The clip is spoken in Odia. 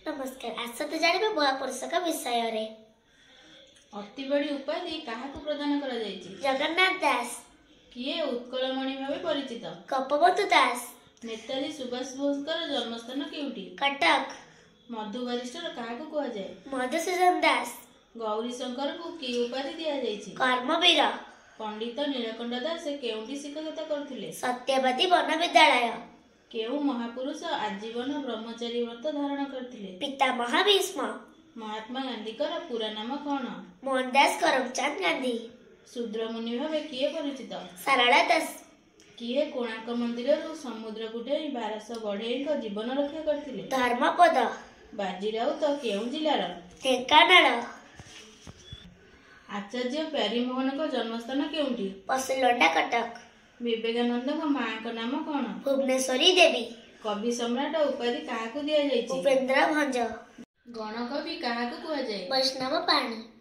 ନମସ୍କାର, ଆସନ୍ତୁ ଜାଣିବା ମହାପୁରୁଷଙ୍କ ବିଷୟରେ। ଅତିବଡ଼ି ଉପାଧି କାହାକୁ ପ୍ରଦାନ କରାଯାଇଛି? ଜଗନ୍ନାଥ ଦାସ। କିଏ ଉତ୍କଳମଣି ଭାବେ ପରିଚିତ? ଗୋପବନ୍ଧୁ ଦାସ। ନେତାଜୀ ସୁଭାଷ ବୋଷଙ୍କର ଜନ୍ମସ୍ଥାନ କେଉଁଠି? କଟକ। ମଧୁ ବାରିଷ୍ଟର କାହାକୁ କୁହାଯାଏ? ମଧୁସୂଦନ ଦାସ। ଗୌରୀଶଙ୍କରଙ୍କୁ କି ଉପାଧି ଦିଆଯାଇଛି? କର୍ମବୀର। ପଣ୍ଡିତ ନୀଳକଣ୍ଠ ଦାସ କେଉଁଠି ଶିକ୍ଷକତା କରୁଥିଲେ? ସତ୍ୟବାଦୀ ବନ ବିଦ୍ୟାଳୟ। କେଉଁ ମହାପୁରୁଷ ଆଜୀବନ ବ୍ରହ୍ମଚାରୀ ବ୍ରତ ଧାରଣ କରିଥିଲେ? ପିତାମହ ଭୀଷ୍ମ। ମହାତ୍ମା ଗାନ୍ଧୀଙ୍କର ପୁରା ନାମ କଣ? ମୋହନଦାସ କରମଚାନ୍ଦ ଗାନ୍ଧୀ। ଶୂଦ୍ରମୁନି ଭାବେ କିଏ ପରିଚିତ? ସାରଳା ଦାସ। କିଏ କୋଣାର୍କ ମନ୍ଦିରରୁ ସମୁଦ୍ରକୁ ଡେଇଁ 1200 ବଢ଼େଇଙ୍କ ଜୀବନ ରକ୍ଷା କରିଥିଲେ? ଧର୍ମପଦ। ବାଜି ରାଉତ କେଉଁ ଜିଲ୍ଲାର? ଢେଙ୍କାନାଳ। ଆଚାର୍ଯ୍ୟ ପ୍ୟାରୀମୋହନଙ୍କ ଜନ୍ମସ୍ଥାନ କେଉଁଠି? ପଶୁଲଣ୍ଡା, କଟକ। ବିବେକାନନ୍ଦଙ୍କ ମାଙ୍କ ନାମ କଣ? ଭୁବନେଶ୍ୱରୀ ଦେବୀ। କବି ସମ୍ରାଟ ଉପାଧି କାହାକୁ ଦିଆଯାଇଛି? ଉପେନ୍ଦ୍ର ଭଞ୍ଜ। ଗଣକବି କାହାକୁ କୁହାଯାଏ? ବୈଷ୍ଣବ ପାଣି।